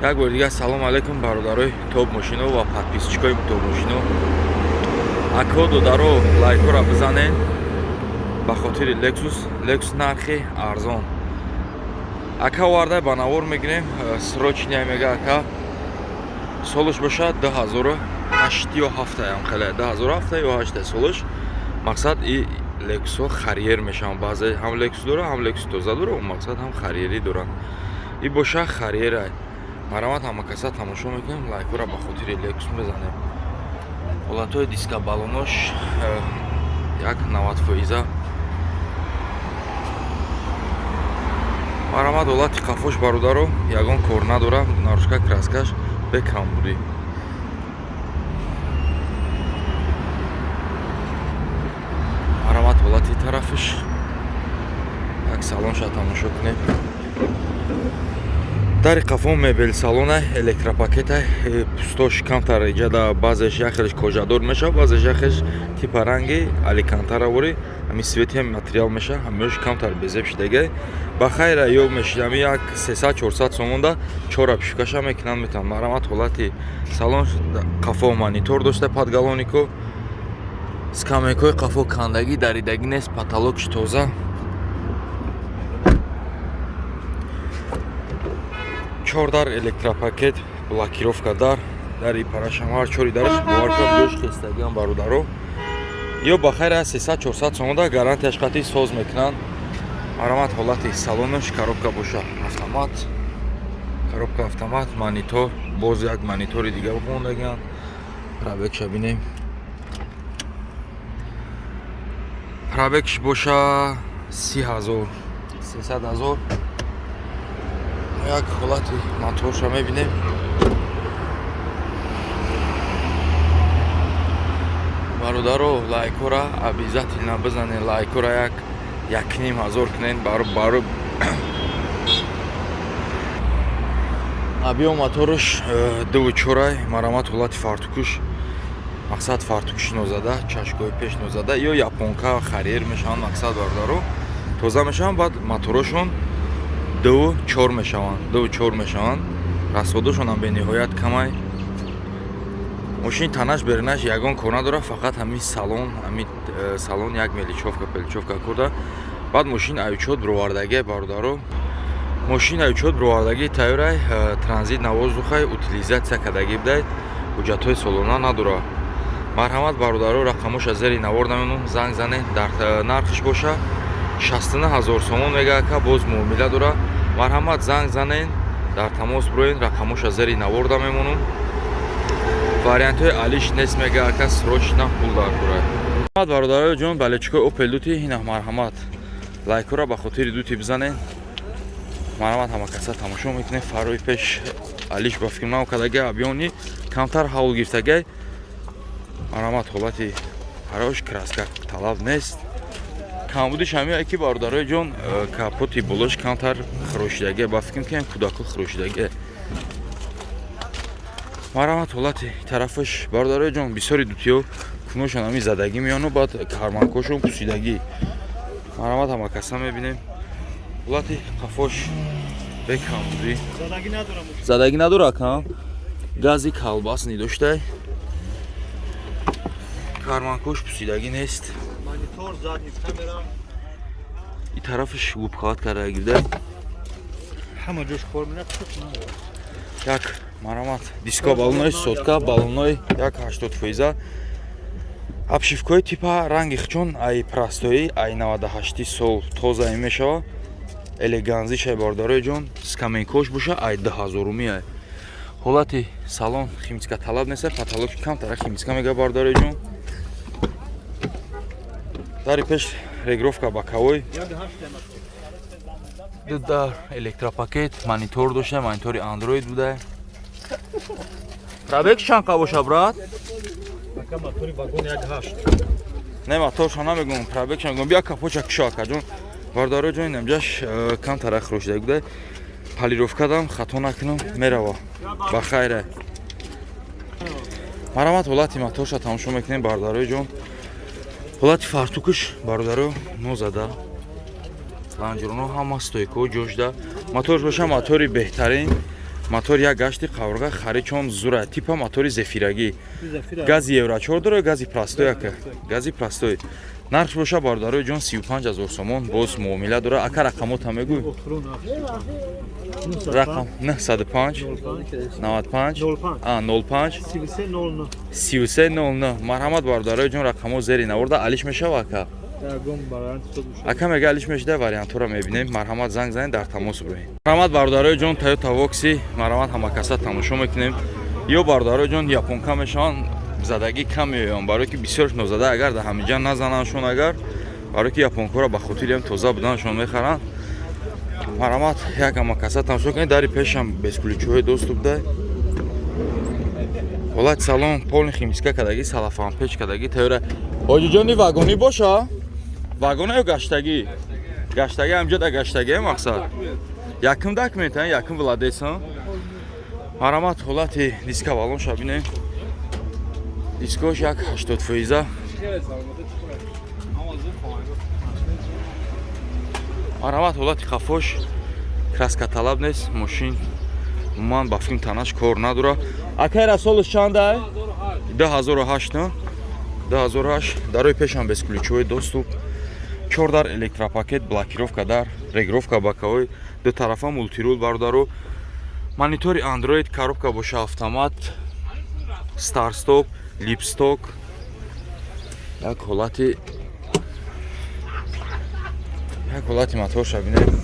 Як бор дигар салом алейкум, бародарои топ мошино ва подписчикои топ мошино. Ако, додаро, лайкҳоро бизанед ба хотири Lexus. Lexus нархи арзон. Ака оварда ба навор мегирем, срочный мега ака. Солаш бошад 2008 ё 7 ам хеле 2007 ё 8 солаш. Мақсад и Lexus харьер мешаванд. Баъзе ҳам Lexus дора, ҳам Lexus тоза дора, мақсад ҳам харьерӣ доранд. И боша харьера. Марҳамат, ҳама каса тамошо мекунем, лайкҳоро ба хотири Lexus мезанем. Ҳолатҳои диска баллонош як 90 фоиза. Марҳамат, ҳолати қафош, бародаро, ягон кор надора, нарушка краскаш бекамбудӣ. Марҳамат, ҳолати тарафиш як салонша тамошо кунем. Дари қафо мебел салона, электропакета, пустош камтар иҷада, баъзеш яхелш кожадор мешавад, баъзеш яхелш типа ранги аликантаравори, ҳами свети материал меша, ҳамиёш камтар безеб шидагай. Ба хайра ё мешид ҳами як 300-400 сомонда чора пишкаша мекунанд метавон. Марҳамат, ҳолати салон қафо монитор дошта, подголовнико, скамейкаҳои қафо кандагӣ, даридагӣ нест, потолокш тоза. Чор дар электропакет, блокировка дар, дари парашам ҳар чори дараш бовар кунам ҷош хестагиам, бародаро. Ё ба хайр 300-400 сомонда гарантияш қатъи соз мекунанд. Марҳамат, ҳолати салонаш коробка боша автомат, коробка автомат, монитор, боз як монитори дига мондагианд. Пробегша бинем. Пробегш боша 30 000, 300 000. Як ҳолати моторша мебинем. Бародаро, лайкҳоро обязательно бизанед, лайкҳоро як 1,5 ҳазор кунед баро абиё моторш дуву чорай. Марҳамат, ҳолати фартукуш, мақсад фартукуш нозада, чашкои пеш нозада, ё японка харьер мешаванд, мақсад бародаро тоза мешаванд, баъд моторошон дуву чор мешаванд, дуву чор мешаванд, расходошонам бениҳоят камай. Мошини танаш беринаш ягон кор надорад, фақат ҳамин салон, ҳамин салон як мелочёвка пелечёвка курда. Баъд мошин аючот бировардагӣ, бародаро, мошин аючот бировардагӣ тайёрай, транзит на воздухай, утилизация кардагӣ будай, ҳуҷҷатҳои солона надорад. Марҳамат, бародаро, рақамоша зери навор намемонам, занг занед. Дар нархш боша 69 000 сомон мега ака, боз муомила дора. Марҳамат, занг занед, дар тамос бироед, рақамоша зери навор дамемонам. Вариантҳои алиш нест мега ака, срочно пул дар курай. Марҳамат, бародарои ҷон, балечкои Опел дути ина. Марҳамат, лайкҳоро ба хотири дути бизанед. Марҳамат, ҳама каса тамошо мекунед. Фарои пеш алиш ба фикр нам кардагай, абёни камтар ҳавл гирифтагай. Марҳамат, ҳолати фарош краска талаб нест. Камбудиш ҳамин ки, бародарои ҷон, капоти болош камтар хирошидагай, ба фикрам ки кӯдако хирошидагай. Марҳамат, ҳолати тарафаш, бародарои ҷон, бисёри дутиё куношон ҳамин задагӣ меёну баъд карманкошон пусидагӣ. Марҳамат, ҳама каса мебинем. Ҳолати қафош бекамбудӣ, задагӣ надора акам, гази колбас нидоштай, карманкош пусидагӣ нест. Монитор, задний камера. И тарафаш губкават карда гирда. Ҳама ҷош кор менад, тук надорад. Як марҳамат, диска баллонои сотка, баллонои як 80 фоиза, обшивкаҳои типа ранги хчон ай простоӣ ай 98 сол тоза мешава, элеганзишай, бародарои ҷон, скамейкош боша ай 2000-умӣ ай. Ҳолати салон химчистка талаб нест, потолок камтара химчистка мега, бародарои ҷон. Дари пеш регулировка боковой, ду дар электропакет, монитор дошта, монитори андроид буда. Пробег чанд қа боша, брат? Ака, мотори вагон 1.8. Не, моторша намегум, пробегша мегум. Бия, капоча кушо, акаҷон. Бародаро ҷон, инамҷаш камтара хирошида буда, полировкадам хато накунам мерава ба хайре. Марҳамат, ҳолати моторша тамошо мекунем, бародарои ҷон. Ҳолати фартукш, бародаро, нозада, лонжеронҳо ҳама стойкаҳо ҷошда. Моторш боша мотори беҳтарин. Мотор як гашти қаврға харичон зура, типа мотори зефирагӣ. Гази евро 4 дора, гази простой ака. Гази простой. Нарх боша бародарои ҷон 35 000 сомон, боз муомила дора. Ака рақамота мегӯй? Рақам 905 95 05 33 09. Марҳамат бародарои ҷон, рақамо зери наворда алиш мешава ака? Ака мега алиш мешуда, вариантҳоро мебинем. Марҳамат занг занед, дар тамос броед. Марҳамат бародарои ҷон, Toyota Voxy, марҳамат ҳамакаса тамошо мекунем. Ё бародарои ҷон японка мешаванд, задагӣ кам меоянд, барое ки бисёрш нозада агар дар ҳамиҷа назанандшон, агар барое ки японкаро ба хотири ҳам тоза буданашон мехаранд. Марҳамат як ҳамакаса тамошо кунед, дари пешам бесключевой доступ дай. Ҳолати салон полный химчистка кардагӣ, салафанпеч кардагӣ, тайёра. Ҳоҷиҷони вагонӣ боша? Вагона ё гаштагӣ? Гаштагӣ ҳамҷо да гаштагӣ мақсад. Якум документ, якум владелец. Марҳамат ҳолати диска балонша бинем. Дискош як 80%. Марҳамат ҳолати қафош краска талаб нест, мошин умуман ба филм танаш кор надора. Акай расолш чандай? 2008. 2008. Дарои пешам бесключевой доступ. 4 дар электропакет, блокировка дар, регулировка боковой, ду тарафа мультирул бародаро. Монитори Android, коробка боша автомат, старт-стоп, липсток. Як ҳолати моторша бинем.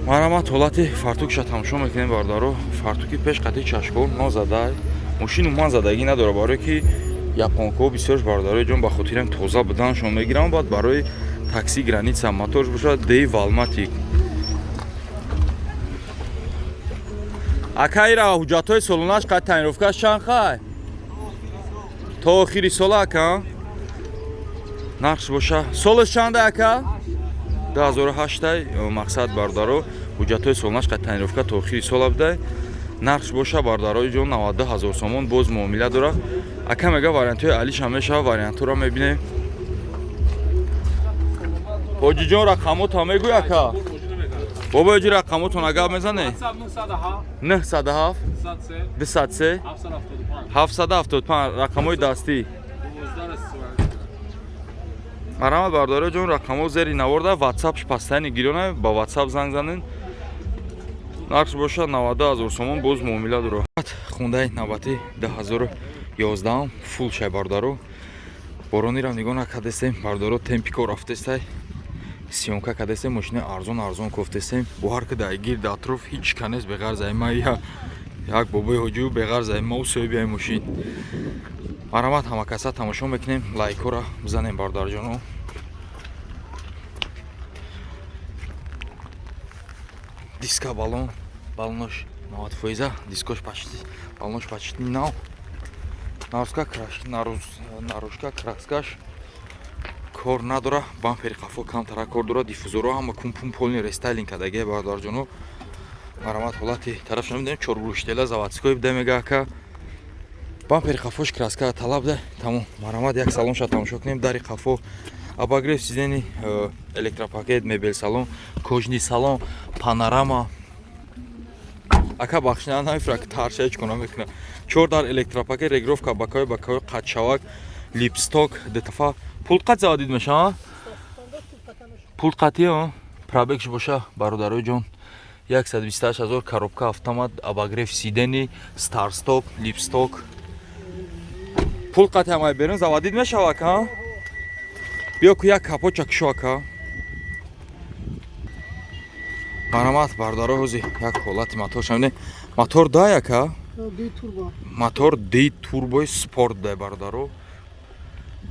Марҳамат ҳолати фартукша тамошо мекунем бародаро. Фартуки пеш қати чашкор нозадай. Мошин умуман задагӣ надора, барое ки японкаҳо бисёрш бародарои ҷон ба хотирам тоза буданашон мегиранд, баъд барои такси граница. Моторш бошад Дей Валматик. Ака ира ҳуҷҷатҳои солонаш қад тонировкаш чанд хай? То охири сола ака? Нақш боша. Солаш чанда ака? 2008 мақсад бародаро, ҳуҷҷатҳои солонаш қад тонировка то охири сола будай. Нархш боша бародарои ҷон 92 000 сомон, боз муомила дора. Ака мега вариантҳои алиш ҳам мешава, вариантҳоро мебинем. Ҳоҷиҷон рақамота мегӯй ака? Бобои ҷи рақамотон агар мезане? 907 203 775 рақамҳои дастӣ. Марҳамат бародарои ҷон, рақамҳо зери наворда, WhatsApp пастайни гирёна, ба WhatsApp занг занед. Нархш бошад 92 000 сомон, боз муомила дорад. Хундаи навбатӣ 2011 фул шай бародаро. Боронира нигоҳ накардестем бародаро, темпико рафтестай. Съёмка кардестем, мошина арзон арзон кофтестем. Бо ҳар ки дар гирд атроф ҳеҷ ка нест беғарз ай ма як бобои ҳоҷию беғарз ай ма соҳиби ай мошин. Марҳамат ҳамакаса тамошо мекунем, лайкҳоро бизанем бародарҷоно. Диска балон, балонош 90%, дискош почти, балонош почти нав. Наружка краш, наружка краскаш кор надора, бампери қафо камтара кор дора, диффузоро ҳама кумпум полный рестайлинг кардагия бародарҷоно. Марҳамат ҳолати тарафшон мебинем, чоргӯштела заводской буда мега ака. Бампери қафош краска талаб да, тамом. Марҳамат як салонша тамошо кунем, дари қафо обогрев сидени, электропакет, мебел салон, кожный салон, панорама. Ака бахшина наифра ки тарша ҳеҷ кона мекуна. 4 дар электропакет, регулировка боковой, боковой қадшавак, липсток, дтф. Пулт қад заводид мешава? Пулт қатӣ, пробегш боша бародарои ҷон 128 000, коробка автомат, обогрев сидени, старт-стоп, липсток. Пулт қатӣ ҳамай берун заводид мешава ака? Биё ку як капоча кушо ака. Марҳамат бародаро, ҳози як ҳолати мотор шавне. Мотор дай ака? Мотор Д турбои спорт дай бародаро.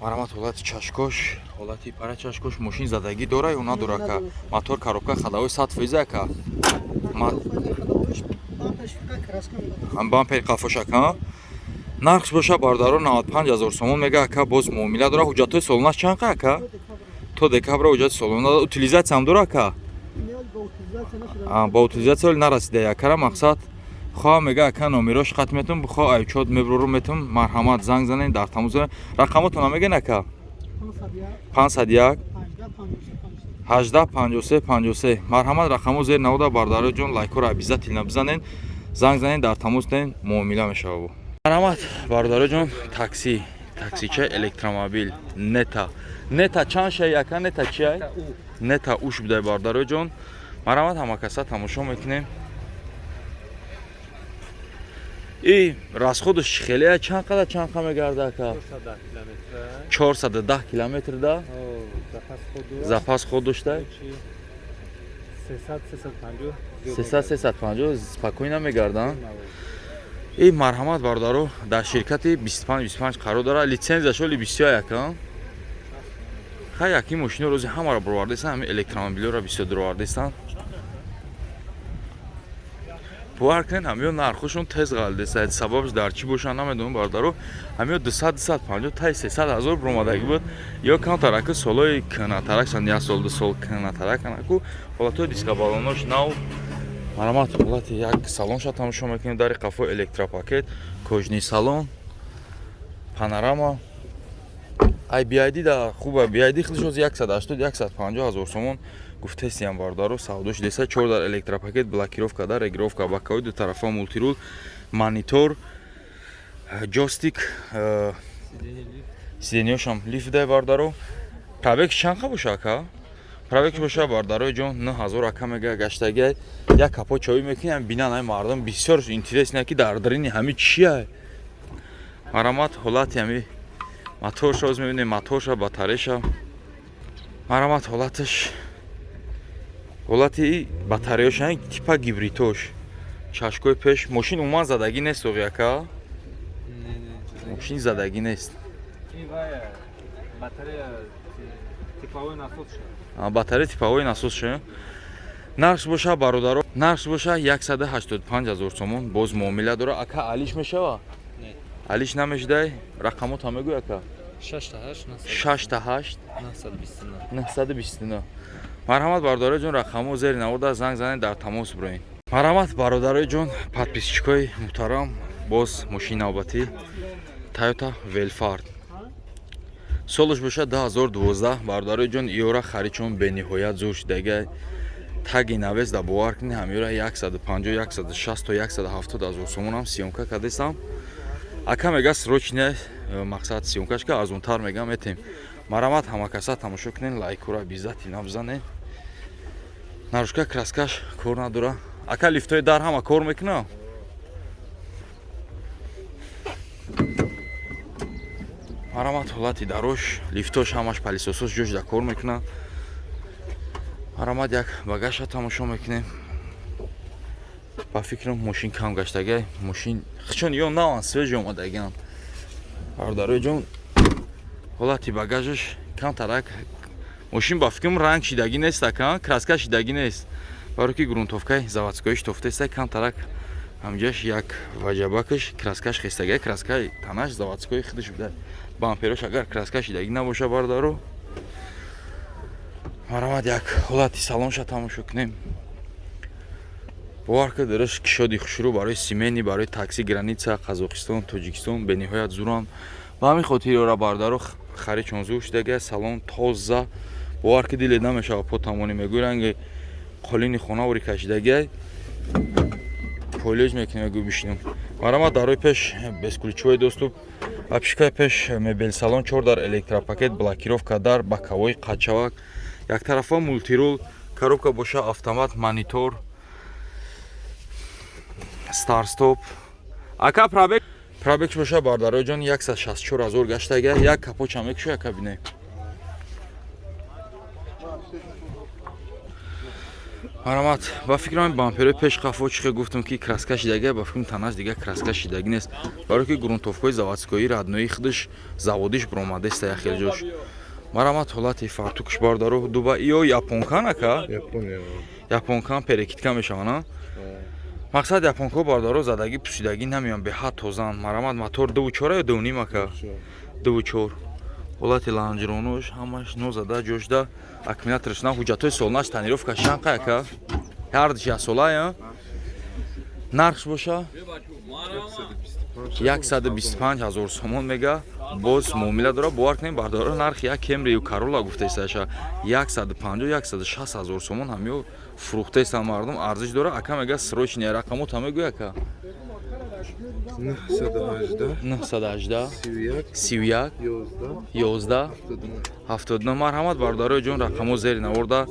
Марҳамат ҳолати чашкош, ҳолати пара чашкош, мошин задагӣ дора ё надора ака? Мотор коробка ходовой 100% ака. Бампер қафош ака. Нархш боша бародаро 95 000 сомон мега ака, боз муомила дора. Ҳуҷҷатҳои солонаш чанд қа ака? То декабра ҳуҷҷати солона. Утилизатсия ҳам дора ака? Ба утилизатсия ҳоли нарасида акара мақсад. Хоҳ мега ака номерош хат метум, хоҳ айчот меброру метум. Марҳамат занг занед, дар тамос. Рақамотон мегӯен ака? 501 18 53 53. Марҳамат, рақамҳо зери навода, бародарои ҷон, лайкҳоро обязательно бизанен, занг занен, дар тамос тен, муомила мешава. Марҳамат, бародарои ҷон, такси, таксича, электромобил Нета. Нета чанд шай, ака? Нета чиай? Нета уш будай, бародарои ҷон. Марҳамат, ҳамакаса тамошо мекунем. И расходаш чӣ хеле, чанд қадар, чанд қа мегарда, ака? 410 километр да запас ход дошта, 300 350 спокойно мегарданд. И марҳамат, бародаро, дар ширкати 25 25 қарор дора, литсензияш оли 21, ака. Хай, яки мошино рӯзи ҳамаро бировардестан, ҳами электромобилёро бисёр дуровардестан. Бовар кунед, ҳамиё нархошон тез ғалдеса. Сабабш дар чӣ бошад, намедонам, бародаро. Ҳамиё 200 250 тай 300 ҳазор биромадагӣ буд. Ё камтараку солҳои кӯҳнатаракшан, як сол, 2 сол кӯҳнатараканаку. Ҳолатҳои дискобалонош нав. Марҳамат, ҳолати як салонша тамошо мекунем. Дари қафо электропакет, кожаный салон, панорама. Ай BYD да хуба, BYD худаш 180 150 ҳазор сомон гуфтесиям, бародаро, савдош деса. Чор дар электропакет, блокировка дар, регулировка боковой, ду тарафа мультируль, монитор, джойстик, сиденьёшам лифт дай, бародаро. Пробег чанд қа боша, ака? Пробег боша, бародарои ҷон, 9000, ака мега, гаштагиай. Як капо чоӣ мекунем, бинан ай мардум бисёр интересно, ки дар дарини ҳами чия. Марҳамат, ҳолати ҳами моторша оз мебинем, моторша, батареша. Марҳамат, ҳолаташ, ҳолати батареяша, типа гибридош, чашкои пеш. Мошин умуман задагӣ нест, оғи, ака? Мошин задагӣ нест. Батарея тепловой насос. Батарея тепловой насос ша. Нархш боша, бародаро, нархш боша 185 ҳазор сомон, боз муомила дора. Ака, алиш мешава? Алиш намешдай. Рақамота мегӯй, ака. 6 8. 6 8 929. Марҳамат, бародарои ҷон, рақамҳо зери навода, занг занед, дар тамос бироед. Марҳамат, бародарои ҷон, подписчикои муҳтарам, боз мошини навбатӣ, Тойота Велфард, солаш боша 2012. Бародарои ҷон, иёра харидчон бениҳоят зур шудага. Таги навес да, бовар кунед, ҳамиёра 150, 160 то 170 ҳазор сомонам съёмка кардестам. Ака мега, срочно, мақсад, съёмкашка арзонтар мегам, метем. Марҳамат, ҳамакаса тамошо кунед, лайкура обязательно бизанед. Наружка краскаш кор надора, ака? Лифтои дар ҳама кор мекуна. Марҳамат, ҳолати дарош, лифтош ҳамаш, пылесосош ҷошда кор мекуна. Марҳамат, як багажа тамошо мекунем. Ба фикрам, мошин кам гаштагай. Мошин чон ё наван, свежий омадагиам, бародарои ҷон. Ҳолати багажаш камтарак. Мошин, ба фикрам, ранг шидагӣ нест, ака, краска шидагӣ нест, баро ки грунтовкаи заводскоиш тофтеста. Камтарак ҳамҷаш як ваҷабакаш краскаш хестагай, краскаи танаш заводскои худаш буда. Бамперош агар краска шидагӣ набоша, бародаро. Марҳамат, як ҳолати салонша тамошо кунем. Бовар ка, дараш кишоди хушрӯ, барои семейный, барои такси, граница Қазоқистон, Тоҷикистон бениҳоят зуранд. Ба ҳамин хотир ёра, бародаро, харидчон зур шудага. Салон тоза, бовар ки, диле намешава, по тамони мегӯй, ранги қолини хона ори кашидагиай. Пойлеҷ мекунем, мегӯй, бишинем. Марҳамат, дарои пеш бесключевой доступ, обшивкаи пеш, мебел салон, чор дар электропакет, блокировка дар, боковой қачавак, яктарафа мультируль, коробка боша автомат, монитор, старт-стоп. Ака, пробег? Пробег боша, бародарои ҷон, 164 ҳазор гаштага. Як капоча мекушо, яка бинем. Марҳамат, ба фикрам, бамперои пеш, қафо чихе гуфтам, ки краска шидага, ба фикрам, танаш дига краска шидагӣ нест, барое ки грунтовкаи заводскои роднои худаш заводиш биромадеста як хел ҷош. Марҳамат, ҳолати фартукш, бародаро, дуба. Иё японкан, ака? Японкан перекидка мешаванд. Мақсад, японкаҳо, бародаро, задагӣ пусидагӣ намеян, беҳад тозаанд. Марҳамат, мотор 2,4 ё 2,5, ака? 2,4. Ҳолати лонжеронош ҳамаш нозада ҷошда, аккумуляторш на, ҳуҷҷатҳои солнаш, тонировка шанқа, ака? Ҳардиш яксола. Нархш боша 125 ҳазор сомон мега. Боз муомила дора. Бовар кунем, бародаро, нархи як Кемрию Карола гуфтаисташа 150, 160 ҳазор сомон ҳамё фурӯхтаистан мардум. Арзиш дора. Ака мега, срочный. Рақамота мегӯй, ака. 918. 918. 31. 31. 11. 11. 79. 79. Марҳамат, бародарои ҷон, рақамо зери наворда,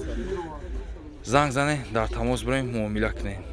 занг занед, дар тамос бирем, муомила кунем.